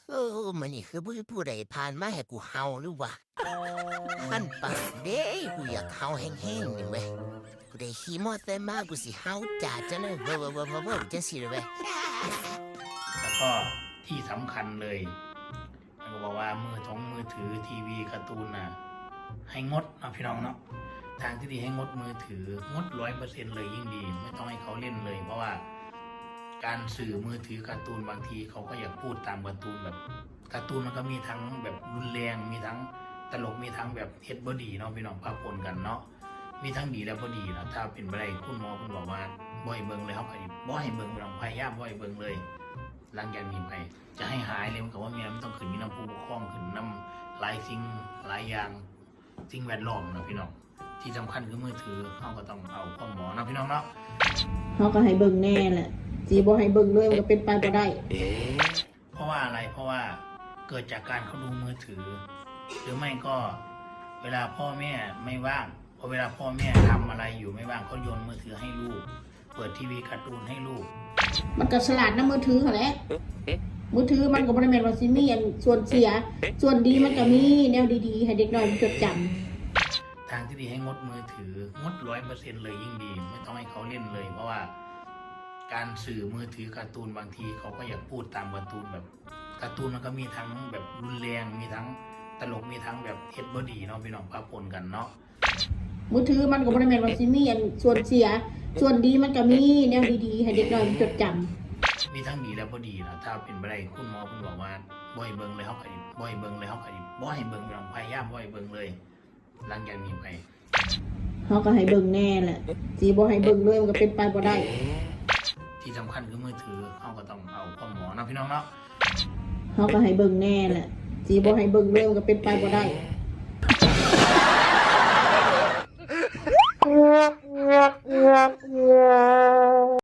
ເອີ ມື້ນີ້ຄືບໍ່ມີຜູ້ໃດຜ່ານມາໃຫ້ກູເຫົ່າຫຼືຫວາ? ຄັນປາກເດ້ ກູຢາກເຫົ່າແຮງໆນີ້ເວີຍ. ຜູ້ໃດຂີ່ມໍເຕີໄຊມາ ກູຊິເຫົ່າຈ້າຈັ່ງນັ້ນ ເວີ້ໆໆໆ ຈັ່ງຊີ້ເລີຍເວີຍ. ແລ້ວກໍທີ່ສຳຄັນເລີຍ ມັນກໍບອກວ່າມືຖົງມືຖື ທີວີ ກາຕູນນະ ໃຫ້ງົດເນາະ ພີ່ນ້ອງເນາະ. ທາງທີ່ດີໃຫ້ງົດມືຖື ງົດຮ້ອຍເປີເຊັນເລີຍຍິ່ງດີ ໄມ່ຕ້ອງໃຫ້ເຂົາຫຼິ້ນເລີຍ ເພາະວ່າການສື່ມືຖື ກາຕູນ ບາງທີເຂົາກໍຢາກພູດຕາມກາຕູນ ແບບກາຕູນມັນກໍມີທັງແບບຮຸນແຮງ ມີທັງຕະຫຼົກ ມີທັງແບບເຮັດບໍ່ດີເນາະ ພີ່ນ້ອງ ປະປົນກັນເນາະ. ມີທັງດີແລະບໍ່ດີນະ. ຖ້າເປັນໄປໄດ້ ຄຸນໝໍເພິ່ນບອກວ່າບໍ່ໃຫ້ເບິ່ງເລີຍ ເຮົາກໍບໍ່ໃຫ້ເບິ່ງ ພີ່ນ້ອງ ພະຍາຍາມບໍ່ໃຫ້ເບິ່ງເລີຍ. ຫຼັງຈາກນີ້ໄປຈະໃຫ້ຫາຍເລີຍ ມັນກໍບໍ່ແມ່ນ ມັນຕ້ອງຂຶ້ນຢູ່ນຳຜູ້ປົກຄອງ ຂຶ້ນນຳຫຼາຍສິ່ງຫຼາຍຢ່າງ ສິ່ງແວດລ້ອມນະ ພີ່ນ້ອງ. ທີ່ສຳຄັນຄືມືຖື ເຮົາກໍຕ້ອງເອົາຄວາມໝໍເນາະ ພີ່ນ້ອງເນາະ. ເຮົາກໍໃຫ້ເບິ່ງແນ່ແຫຼະ ຊິບໍ່ໃຫ້ເບິ່ງເລີຍ ມັນກໍເປັນໄປບໍ່ໄດ້. ເພາະວ່າອະໄລ? ເພາະວ່າເກີດຈາກການເຂົາດູມືຖື ຫຼືໄມ່ກໍເວລາພໍ່ແມ່ໄມ່ວ່າງ ເພາະເວລາພໍ່ແມ່ທຳອະໄລຢູ່ໄມ່ວ່າງ ເຂົາໂຍນມືຖືໃຫ້ລູກ ເປີດທີວີກາຕູນໃຫ້ລູກ. ມັນກໍສະຫຼາດນຳມືຖືຫັ້ນແຫຼະ. ມືຖືມັນກໍບໍ່ໄດ້ແມ່ນວ່າຊິມີອັນສ່ວນເສຍ ສ່ວນດີມັນກໍມີ ແນວດີໆໃຫ້ເດັກນ້ອຍມັນຈົດຈຳ. ທາງທີ່ດີໃຫ້ງົດມືຖື ງົດຮ້ອຍເປີເຊັນເລີຍຍິ່ງດີ ໄມ່ຕ້ອງໃຫ້ເຂົາຫຼິ້ນເລີຍ ເພາະວ່າການສື່ມືຖື ກາຕູນ ບາງທີເຂົາກໍຢາກພູດຕາມກາຕູນ ແບບກາຕູນມັນກໍມີທັງແບບຮຸນແຮງ ມີທັງຕະຫຼົກ ມີທັງແບບເຮັດບໍ່ດີເນາະ ພີ່ນ້ອງ ປະປົນກັນເນາະ. ມືຖືມັນກໍບໍ່ໄດ້ແມ່ນວ່າຊິມີອັນສ່ວນເສຍ ສ່ວນດີມັນກໍມີ ແນວດີໆໃຫ້ເດັກນ້ອຍມັນຈົດຈຳ. ມີທັງດີແລະບໍ່ດີນະ. ຖ້າເປັນໄປໄດ້ ຄຸນໝໍເພິ່ນບອກວ່າບໍ່ໃຫ້ເບິ່ງເລີຍ ເຮົາກໍບໍ່ໃຫ້ເບິ່ງເລີຍ ເຮົາກໍບໍ່ໃຫ້ເບິ່ງ ພີ່ນ້ອງ ພະຍາຍາມບໍ່ໃຫ້ເບິ່ງເລີຍ. ຫຼັງຈາກນີ້ໄປ ເຮົາກໍໃຫ້ເບິ່ງແນ່ແຫຼະ ຊິບໍ່ໃຫ້ເບິ່ງເລີຍ ມັນກໍເປັນໄປບໍ່ໄດ້. ທີ່ສຳຄັນຄືມືຖື ເຮົາກໍຕ້ອງເອົາຄວາມໝໍເນາະ ພີ່ນ້ອງເນາະ. ເຮົາກໍໃຫ້ເບິ່ງແນ່ແຫຼະ ຊິບໍ່ໃຫ້ເບິ່ງເລີຍ ມັນກໍເປັນໄປບໍ່ໄດ້.